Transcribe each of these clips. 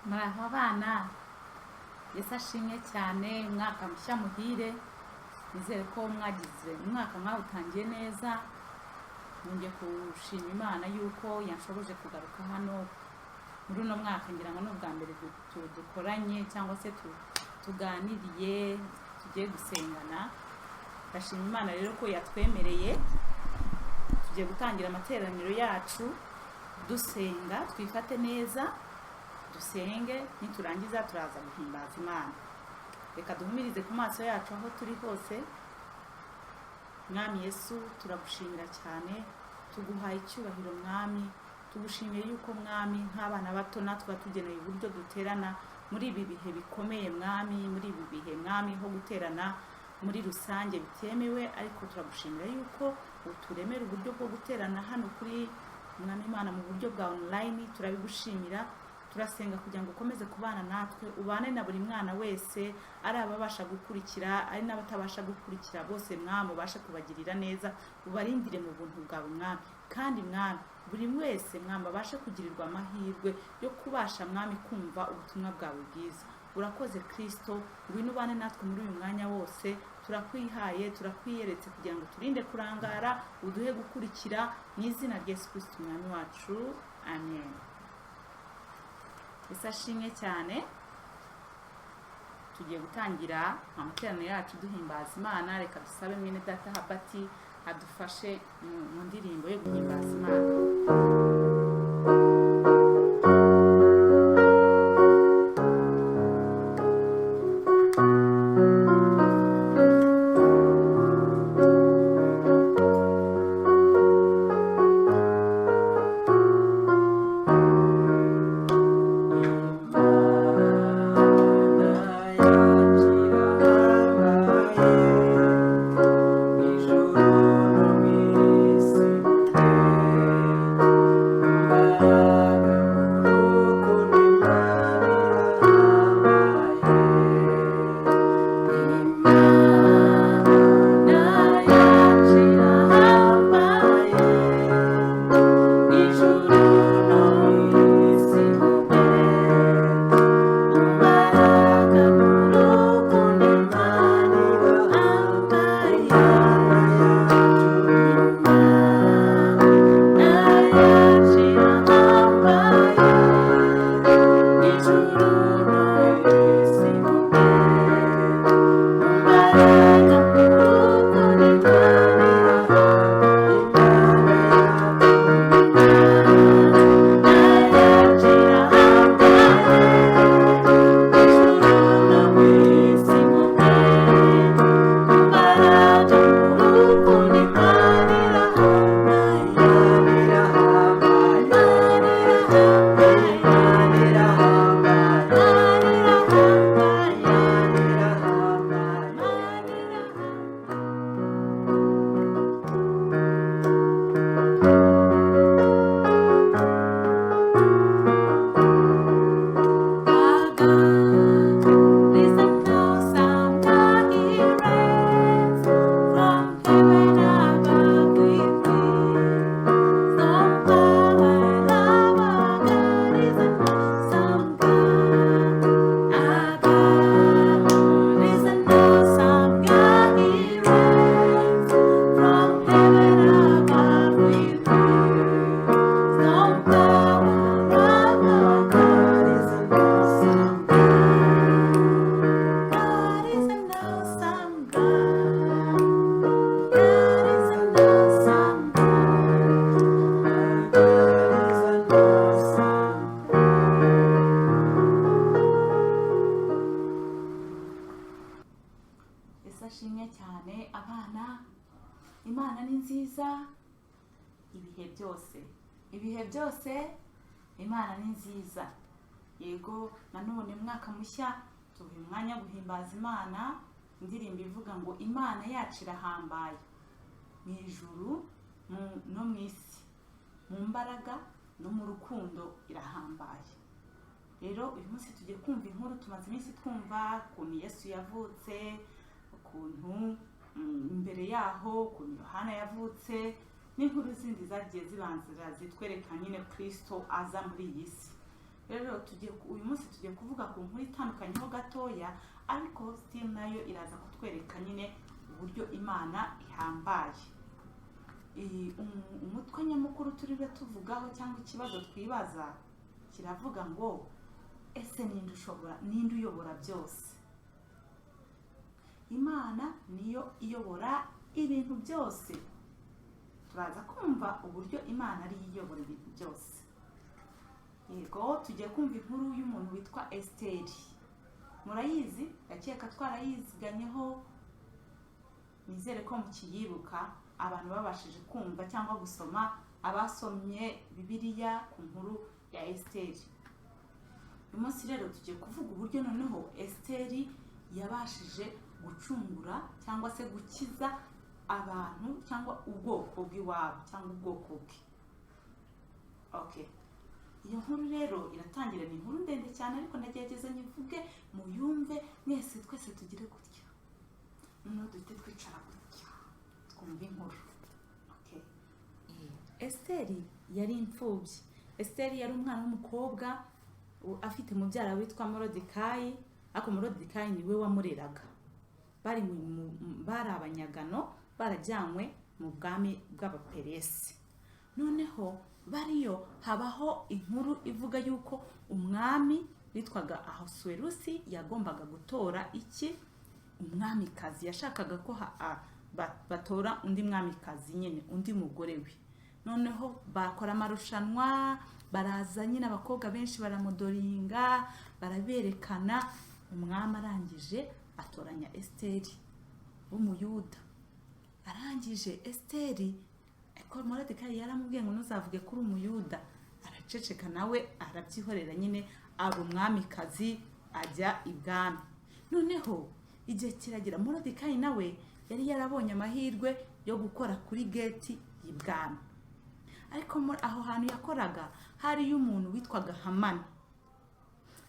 Muraho abana, Yesu ashimwe cyane. Umwaka mushya muhire. Nizere ko mwagize umwaka, mwawutangiye neza. Nongeye gushima Imana yuko yanshoboje kugaruka hano muri uno mwaka. Ngira ngo ni ubwa mbere dukoranye cyangwa se tuganiriye, tugiye gusengana. Ndashima Imana rero ko yatwemereye. Tugiye gutangira amateraniro yacu dusenga. Twifate neza, dusenge, niturangiza turaza guhimbaza Imana. Reka duhumirize ku maso yacu aho turi hose. Mwami Yesu, turagushimira cyane, tuguhaye icyubahiro. Mwami, tugushimiye yuko, Mwami, nk'abana bato natwe watugeneye uburyo duterana muri ibi bihe bikomeye. Mwami, muri ibi bihe, Mwami, ho guterana muri rusange bitemewe, ariko turagushimira yuko uturemera uburyo bwo guterana hano kuri, Mwami Imana, mu buryo bwa online. Turabigushimira. Turasenga kugira ngo ukomeze kubana natwe, ubane na buri mwana wese, ari ababasha gukurikira, ari n'abatabasha gukurikira bose. Mwami, ubashe kubagirira neza, ubarindire mu buntu bwawe, Mwami. Kandi Mwami, buri wese, Mwami, abashe kugirirwa amahirwe yo kubasha, Mwami, kumva ubutumwa bwawe bwiza. Urakoze Kristo, ngwino ubane natwe muri uyu mwanya wose. Turakwihaye, turakwiyeretse kugira ngo turinde kurangara, uduhe gukurikira, mu izina rya Yesu Kristo Umwami wacu, amen. Yesu ashimwe cyane. Tugiye gutangira amateraniro yacu duhimbaza Imana. Reka dusabe mwene data Habati adufashe mu ndirimbo yo guhimbaza Imana. Imana yacu irahambaye, ijuru no mu isi, imbaraga mu rukundo. Imana irahambaye. Imana yacu irahambaye, ijuru no mu isi, imbaraga mu rukundo. Imana irahambaye. Imana yacu, Imana yacu irahambaye, ijuru no mu isi, imbaraga mu rukundo. Imana irahambaye. Imana yacu irahambaye, ijuru no mu isi, imbaraga mu rukundo. Imana irahambaye. Imana irahambaye. Imana irahambaye. Imana irahambaye. Imana irahambaye. Our God is an awesome God. He reigns from heaven above with wisdom, power, and love. Our God is an awesome God. Our God is an awesome God. He reigns from heaven above with wisdom, power, and love. Our God is an awesome God. God is an awesome God. God is an awesome God. God is an awesome Yesu ashimwe cyane. Abana, Imana ni nziza ibihe byose, ibihe byose Imana ni nziza. Yego, nanone mwaka mushya tuha umwanya wo guhimbaza Imana. Indirimbo ivuga ngo Imana yacu irahambaye mu ijuru no mu isi, mu mbaraga no mu rukundo irahambaye. Rero uyu munsi tugiye kumva inkuru. Tumaze iminsi twumva ukuntu Yesu yavutse, ukuntu imbere yaho, ukuntu Yohana yavutse, n'inkuru zindi zagiye zibanzira zitwereka nyine Kirisito aza muri iyi si. Rero tugiye uyu munsi tugiye kuvuga ku nkuru itandukanyeho gatoya, ariko still nayo iraza kutwereka nyine uburyo Imana ihambaye. Umutwe nyamukuru turibe tuvugaho cyangwa ikibazo twibaza kiravuga ngo: ese ninde ushobora, ninde uyobora byose? Imana niyo iyobora ibintu byose. Turaza kumva uburyo Imana ariyo iyobora ibintu byose. Yego, tugiye kumva inkuru y'umuntu witwa Esiteri. Murayizi, ndakeka twarayiziganyeho, nizere ko mukiyibuka. Abantu babashije kumva cyangwa gusoma, abasomye Bibiliya ku nkuru ya Esiteri. Uyu munsi rero tugiye kuvuga uburyo noneho Esiteri yabashije gucungura cyangwa se gukiza abantu cyangwa ubwoko bw'iwabo cyangwa ubwoko bwe. Okay, iyo nkuru rero iratangira. Ni inkuru ndende cyane, ariko ndagerageza nyivuge muyumve mwese. Twese tugire gutya, noneho duhite twicara gutya twumve inkuru. Okay. Esiteri yari imfubyi. Esiteri yari umwana w'umukobwa afite mubyara witwa Morodikayi, ariko Morodikayi niwe wamureraga. Bari abanyagano, barajyanywe mu bwami bw'Abaperesi. Noneho bariyo habaho inkuru ivuga yuko umwami witwaga Ahasuwerusi yagombaga gutora iki? Umwamikazi. Yashakaga ko batora undi mwamikazi nyine, undi mugore we. Noneho bakora amarushanwa, baraza nyine abakobwa benshi baramodelinga, baraberekana. Umwami arangije atoranya Esiteri w'Umuyuda. Arangije Esiteri, ariko Morodekayi yaramubwiye ngo: "Ntuzavuge ko uri Umuyuda." Araceceka nawe arabyihorera nyine, aba umwamikazi, ajya ibwami. Noneho igihe kiragera, Morodekayi nawe yari yarabonye amahirwe yo gukora kuri gate y'ibwami. Ariko aho hantu yakoraga hariyo umuntu witwaga Hamani.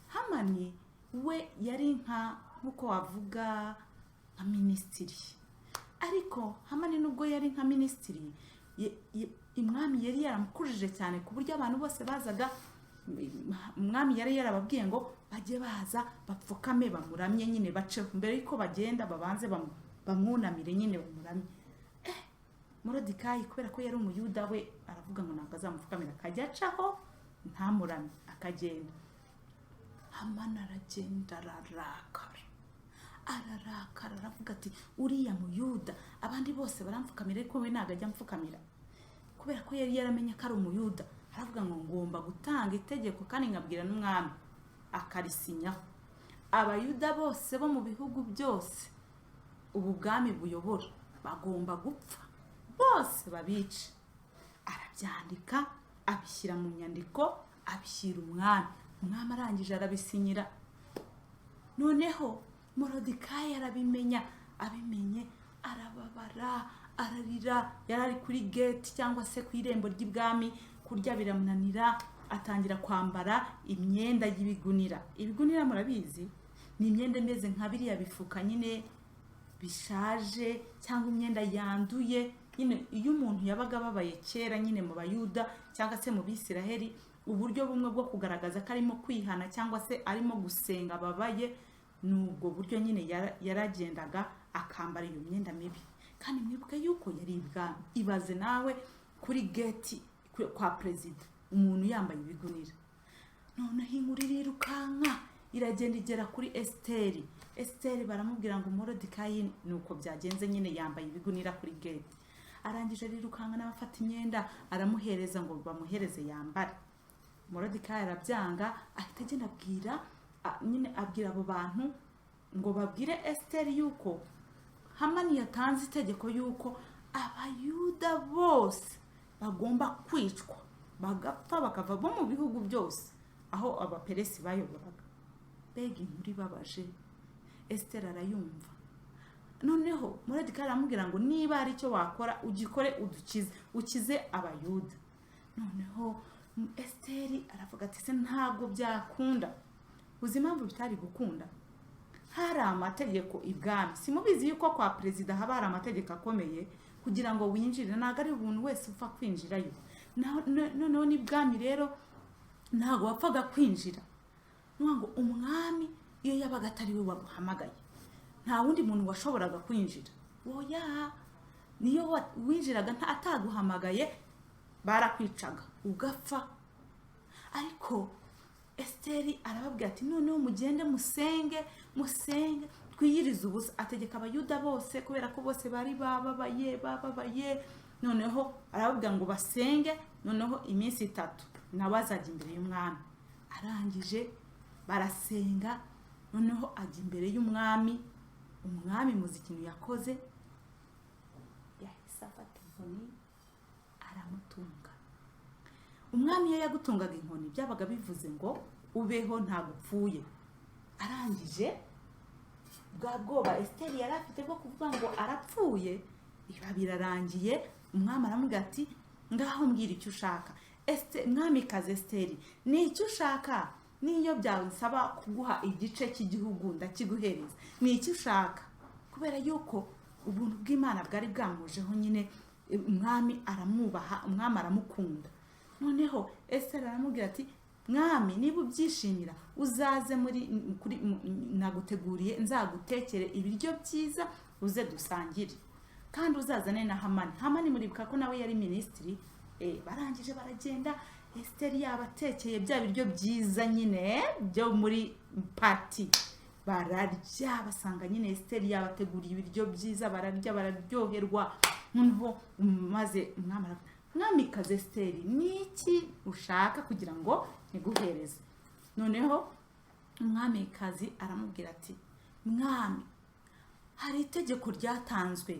Hamani we yari nk'uko wavuga nka minisitiri. Ariko Hamani, nubwo yari nka minisitiri, umwami yari yaramukujije cyane, ku buryo abantu bose bazaga, umwami yari yarababwiye ngo bajye baza bapfukame bamuramye nyine, baceho mbere y'uko bagenda, babanze bamwunamire nyine, bamuramye. Morodikayi, kubera ko yari Umuyuda, we aravuga ngo ntabwo azamupfukamira, akajya acaho ntamuramye, akagenda. Hamani aragenda, ararakara, ararakara, aravuga ati: "Uriya Muyuda, abandi bose barampfukamira, ariko we ntabwo ajya amupfukamira." Kubera ko yari yaramenye ko ari Umuyuda, aravuga ngo: "Ngomba gutanga itegeko kandi nkabwira n'umwami akarisinyaho. Abayuda bose bo mu bihugu byose ubu bwami buyobora bagomba gupfa bose, babice." Arabyandika, abishyira mu nyandiko, abishyira umwami. Umwami arangije arabisinyira. Noneho Morodikayi arabimenya. Abimenye arababara, ararira. Yari ari kuri gate cyangwa se ku irembo ry'ibwami, kurya biramunanira, atangira kwambara imyenda y'ibigunira. Ibigunira murabizi, ni imyenda imeze nka biriya bifuka nyine bishaje cyangwa imyenda yanduye nyine. Iyo umuntu yabaga ababaye kera nyine mu Bayuda cyangwa se mu Bisiraheli, uburyo bumwe bwo kugaragaza ko arimo kwihana cyangwa se arimo gusenga, ababaye, ni ubwo buryo nyine yaragendaga akambara iyo myenda mibi. Kandi mwibuke yuko yari ibwami. Ibaze nawe kuri gate kwa perezida, umuntu yambaye ibigunira. Noneho inkuru irirukanka, iragenda, igera kuri Esiteri. Esiteri baramubwira ngo Morodikayi ni uko byagenze nyine, yambaye ibigunira kuri gate. Arangije arirukanka n'abafata imyenda, aramuhereza ngo bamuhereze yambare. Morodikayi arabyanga, ahita agenda abwira nyine abwira abo bantu ngo babwire Esiteri yuko Hamani yatanze itegeko yuko Abayuda bose bagomba kwicwa, bagapfa, bakava bo mu bihugu byose aho Abaperesi bayoboraga. Mbega inkuru ibabaje! Esiteri arayumva. Noneho Morodikayi aramubwira ngo: "Niba hari icyo wakora, ugikore, udukize, ukize Abayuda." Noneho Esiteri aravuga ati: "Se ntabwo byakunda." Uzi impamvu bitari gukunda? Hari amategeko ibwami. Simubizi yuko kwa perezida haba hari amategeko akomeye kugira ngo winjire? Ntabwo ari umuntu wese upfa kwinjirayo. Noneho n'ibwami rero Ntabwo wapfaga kwinjira. Ni ukuvuga ngo umwami iyo yabaga atari we waguhamagaye, nta wundi muntu washoboraga kwinjira. Oya, niyo winjiraga ataguhamagaye, barakwicaga ugapfa. Ariko Esiteri arababwira ati: "Noneho mugende musenge, musenge twiyirize ubusa." Ategeka Abayuda bose, kubera ko bose bari bababaye, bababaye. Noneho arababwira ngo basenge, noneho iminsi 3 nawe azajya imbere y'umwami. Arangije barasenga, noneho ajya imbere y'umwami. Umwami, muzi ikintu yakoze? Yahise afata inkoni aramutunga. Umwami iyo yagutungaga inkoni, byabaga bivuze ngo ubeho, ntabwo upfuye. Arangije, bwa bwoba Esiteri yari afite bwo kuvuga ngo arapfuye biba birarangiye. Umwami aramubwira ati: "Ngaho mbwira icyo ushaka, Mwamikazi Esiteri, ni icyo ushaka? Niyo byansaba kuguha igice cy'igihugu, ndakiguhereza. Ni icyo ushaka?" Kubera yuko ubuntu bw'Imana bwari bwamujeho nyine, umwami aramwubaha, umwami aramukunda. Noneho Esiteri aramubwira ati: "Mwami, niba ubyishimira, uzaze muri kuri naguteguriye, nzagutekere ibiryo byiza, uze dusangire, kandi uzazane na Hamani." Hamani muribuka ko nawe yari minisitiri. Barangije baragenda, Esiteri yabatekeye bya biryo byiza nyine byo muri party, bararya. Basanga nyine Esiteri yabateguriye ibiryo byiza, bararya, bararyoherwa. Noneho maze umwami aravuga: "Mwamikazi Esiteri, ni iki ushaka kugira ngo ntiguhereze?" Noneho umwamikazi aramubwira ati: "Mwami, hari itegeko ryatanzwe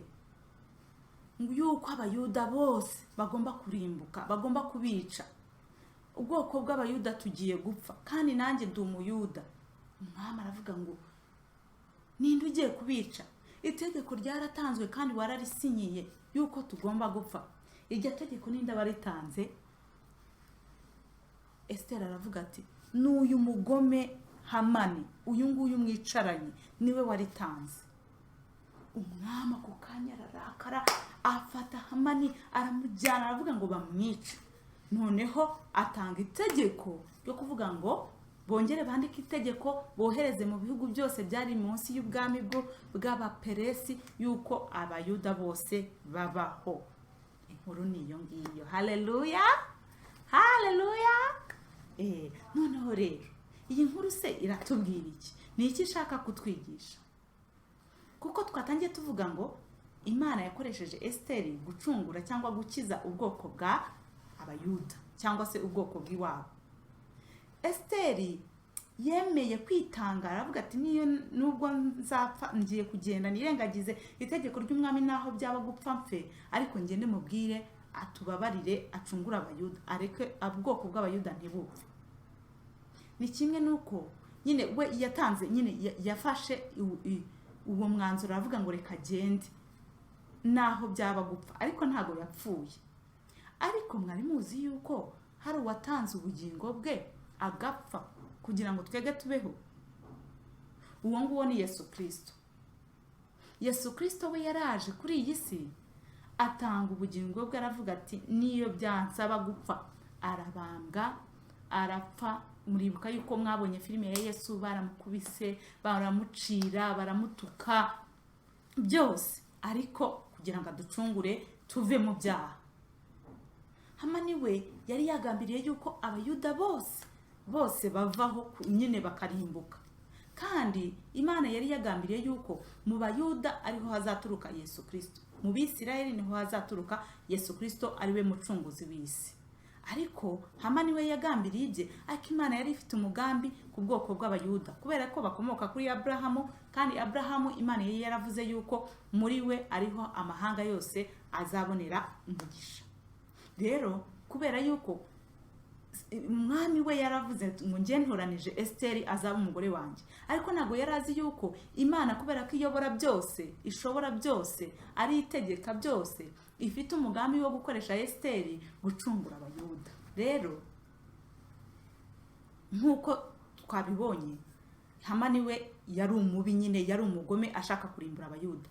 yuko Abayuda bose bagomba kurimbuka, bagomba kubica. Ubwoko bw'Abayuda tugiye gupfa, kandi nanjye ndi Umuyuda." Umwami aravuga ngo: "Ninde ugiye kubica? Itegeko ryaratanzwe kandi wararisinyiye yuko tugomba gupfa. Iryo tegeko ninde waritanze?" Esiteri aravuga ati: "N'uyu mugome Hamani, uyu nguyu mwicaranye, niwe waritanze." Umwami ako kanya ararakara, afata Hamani aramujyana, aravuga ngo bamwice. Noneho atanga itegeko ryo kuvuga ngo bongere bandike itegeko, bohereze mu bihugu byose byari munsi y'ubwami bwo bw'Abaperesi, yuko Abayuda bose babaho. Inkuru ni iyo ngiyo. Haleluya, haleluya! Noneho rero iyi nkuru se iratubwira iki? Ni iki ishaka kutwigisha? Kuko twatangiye tuvuga ngo Imana yakoresheje Esiteri gucungura cyangwa gukiza ubwoko bwa Abayuda, cyangwa se ubwoko bw'iwabo. Esiteri yemeye kwitanga, aravuga ati: "Niyo nubwo nzapfa, ngiye kugenda nirengagize itegeko ry'umwami, naho byaba gupfa mfe, ariko ngende mubwire atubabarire, acungure Abayuda, areke ubwoko bw'Abayuda ntibupfe." Ni kimwe n'uko nyine we yatanze nyine yafashe uwo mwanzuro, aravuga ngo reka agende naho byaba gupfa, ariko ntabwo yapfuye. Ariko mwari muzi yuko hari uwatanze ubugingo bwe agapfa kugira ngo twege tubeho? Uwo nguwo ni Yesu Kirisito. Yesu Kirisito we yaraje kuri iyi si, atanga ubugingo bwe, aravuga ati: "Niyo byansaba gupfa." Arabambwa, arapfa. Muribuka yuko mwabonye filime ya Yesu, baramukubise, baramucira, baramutuka, byose, ariko kugira ngo aducungure tuve mu byaha. Hamani we yari yagambiriye yuko Abayuda bose bose bavaho nyine bakarimbuka, kandi Imana yari yagambiriye yuko mu Bayuda ariho hazaturuka Yesu Kirisito, mu Bisirayeli niho hazaturuka Yesu Kirisito, ariwe mucunguzi w'isi. Ariko Hamani we yagambiriye ibye, ariko Imana yari ifite umugambi ku bwoko bw'Abayuda, kubera ko bakomoka kuri Aburahamu, kandi Aburahamu Imana yari yaravuze yuko muri we ariho amahanga yose azabonera umugisha. Rero kubera yuko umwami we yaravuze ngo: "Njye ntoranije Esiteri azaba umugore wanjye," ariko ntabwo yari azi yuko Imana, kubera ko iyobora byose, ishobora byose, ari itegeka byose, ifite umugambi wo gukoresha Esiteri gucungura Abayuda. Rero nk'uko twabibonye, Hamani we yari umubi nyine, yari umugome ashaka kurimbura Abayuda.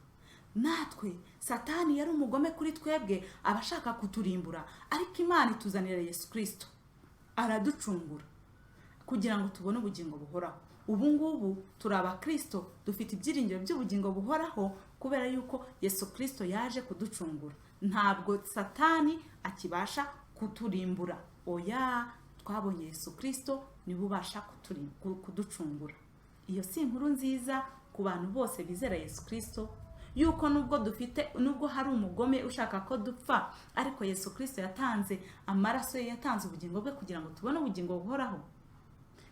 Natwe Satani yari umugome kuri twebwe, aba ashaka kuturimbura, ariko Imana ituzanira Yesu Kirisito. Araducungura kugira ngo tubone ubugingo buhoraho. Ubu ngubu turi Abakirisito, dufite ibyiringiro by'ubugingo buhoraho kubera yuko Yesu Kirisito yaje kuducungura. Ntabwo Satani akibasha kuturimbura, oya. Twabonye Yesu Kirisito, niwe ubasha kuducungura. Iyo si inkuru nziza ku bantu bose bizera Yesu Kirisito, yuko nubwo dufite, nubwo hari umugome ushaka ko dupfa, ariko Yesu Kirisito yatanze amaraso ye, yatanze ubugingo bwe kugira ngo tubone ubugingo buhoraho?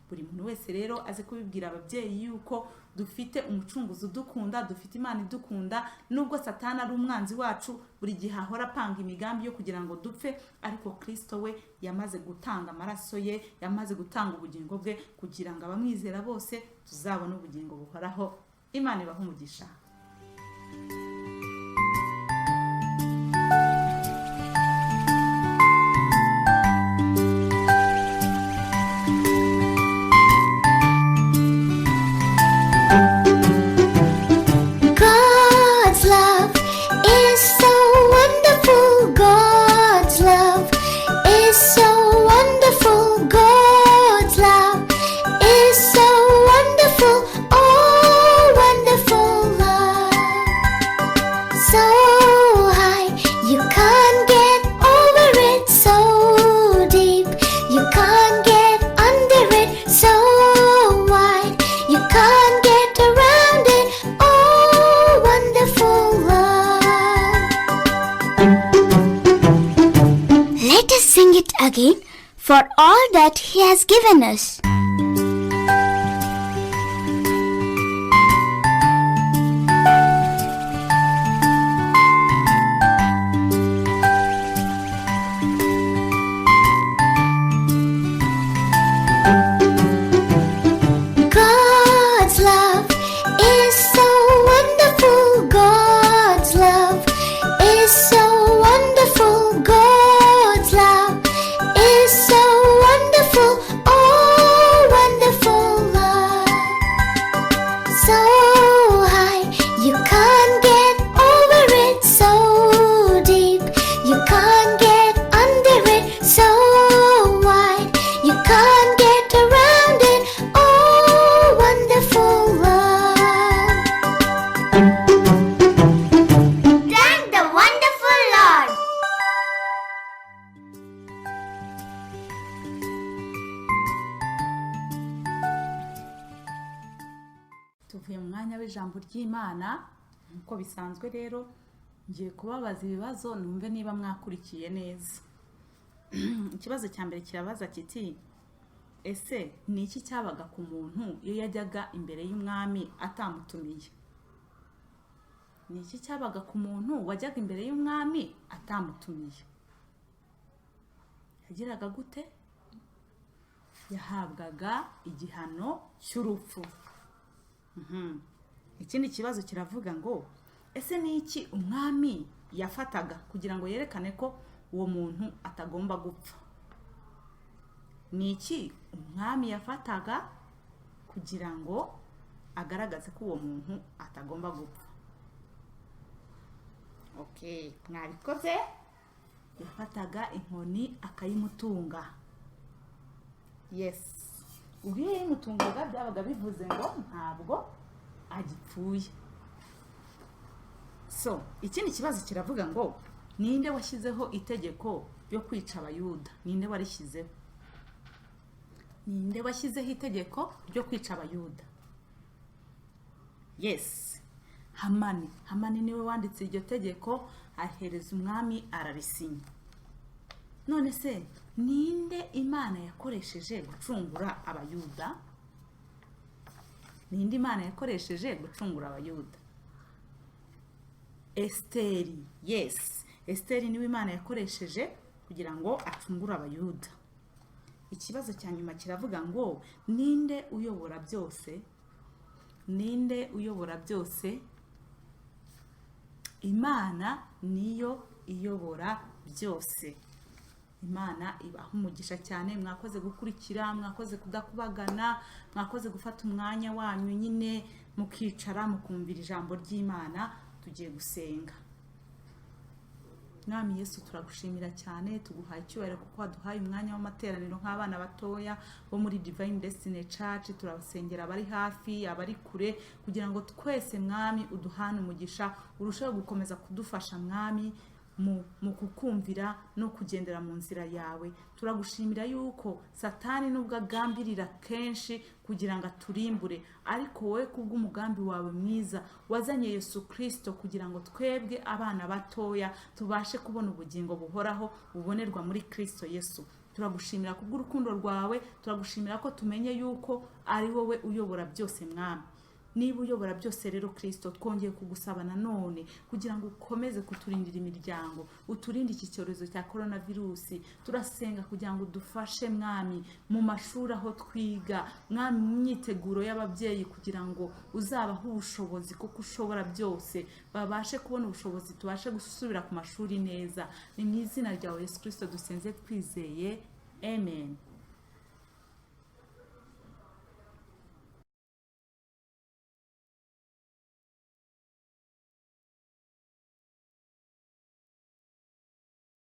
Buri muntu wese rero azi kubibwira ababyeyi yuko dufite Umucunguzi udukunda, dufite Imana idukunda. Nubwo Satani ari umwanzi wacu, buri gihe ahora apanga imigambi yo kugira ngo dupfe, ariko Kirisito we yamaze gutanga amaraso ye, yamaze gutanga ubugingo bwe kugira ngo abamwizera bose tuzabone ubugingo buhoraho. Imana ibahe umugisha. God's love is so wonderful. God's love is so wonderful. God's love is so wonderful. Oh, wonderful love. So high, you can't get over it. So deep, you can't get under it. So wide, you can't get around it. Oh, wonderful love. Let us sing it again for all that He has given us. God's love is so wonderful. God's love is so wonderful. God's love is so wonderful. Oh, wonderful love. So high, you can't get over it. So deep, you can't get under it. So wide, you can't get around it. Oh, wonderful love. Thank the wonderful Lord. Tuvuye mu mwanya w'ijambo ry'Imana. Nk'uko bisanzwe rero, ngiye kubabaza ibibazo numve niba mwakurikiye neza. Ikibazo cya mbere kirabaza kiti: ese ni iki cyabaga ku muntu iyo yajyaga imbere y'umwami atamutumiye? Ni iki cyabaga ku muntu wajyaga imbere y'umwami atamutumiye? Yagiraga gute? Yahabwaga igihano cy'urupfu. Ikindi kibazo kiravuga ngo: ese ni iki umwami yafataga kugira ngo yerekane ko uwo muntu atagomba gupfa? Ni iki umwami yafataga kugira ngo agaragaze ko uwo muntu atagomba gupfa? Okay, mwabikoze. Yafataga inkoni akayimutunga. Yes, ubwo iyo yayimutungaga byabaga bivuze ngo ntabwo agipfuye. So ikindi kibazo kiravuga ngo: ninde washyizeho itegeko ryo kwica Abayuda? Ninde warishyizeho? Ninde washyizeho itegeko ryo kwica Abayuda? Yes, Hamani. Hamani niwe wanditse iryo tegeko, ahereza umwami, ararisinya. None se ninde Imana yakoresheje gucungura Abayuda? Ninde Imana yakoresheje gucungura Abayuda? Esiteri. Yes, Esiteri niwe Imana yakoresheje kugira ngo acungure Abayuda. Ikibazo cya nyuma kiravuga ngo: ninde uyobora byose? Ninde uyobora byose? Imana niyo iyobora byose. Imana ibaha umugisha cyane. Mwakoze gukurikira, mwakoze kudakubagana, mwakoze gufata umwanya wanyu nyine mukicara mukumvira ijambo ry'Imana. Tugiye gusenga. Mwami Yesu, turagushimira cyane, tuguhaye icyubahiro kuko waduhaye umwanya w'amateraniro nk'abana batoya bo muri Divine Destiny Church. Turabasengera abari hafi, abari kure, kugira ngo twese, Mwami, uduhane umugisha, urusheho gukomeza kudufasha, Mwami, mu kukumvira no kugendera mu nzira yawe. Turagushimira yuko Satani nubwo agambirira kenshi kugira ngo aturimbure, ariko wowe kubw'umugambi wawe mwiza wazanye Yesu Kirisito kugira ngo twebwe abana batoya tubashe kubona ubugingo buhoraho bubonerwa muri Kirisito Yesu. Turagushimira kubw'urukundo rwawe, turagushimira ko tumenye yuko ari wowe uyobora byose. Mwami, niba uyobora byose rero, Kirisito, twongeye kugusaba nanone kugira ngo ukomeze kuturindira imiryango, uturinde iki cyorezo cya korona virusi. Turasenga kugira ngo udufashe, Mwami, mu mashuri aho twiga, Mwami, mu myiteguro y'ababyeyi, kugira ngo uzabahe ubushobozi kuko ushobora byose, babashe kubona ubushobozi, tubashe gusubira ku mashuri neza. Ni mu izina ryawe Yesu Kirisito dusenze twizeye, amen.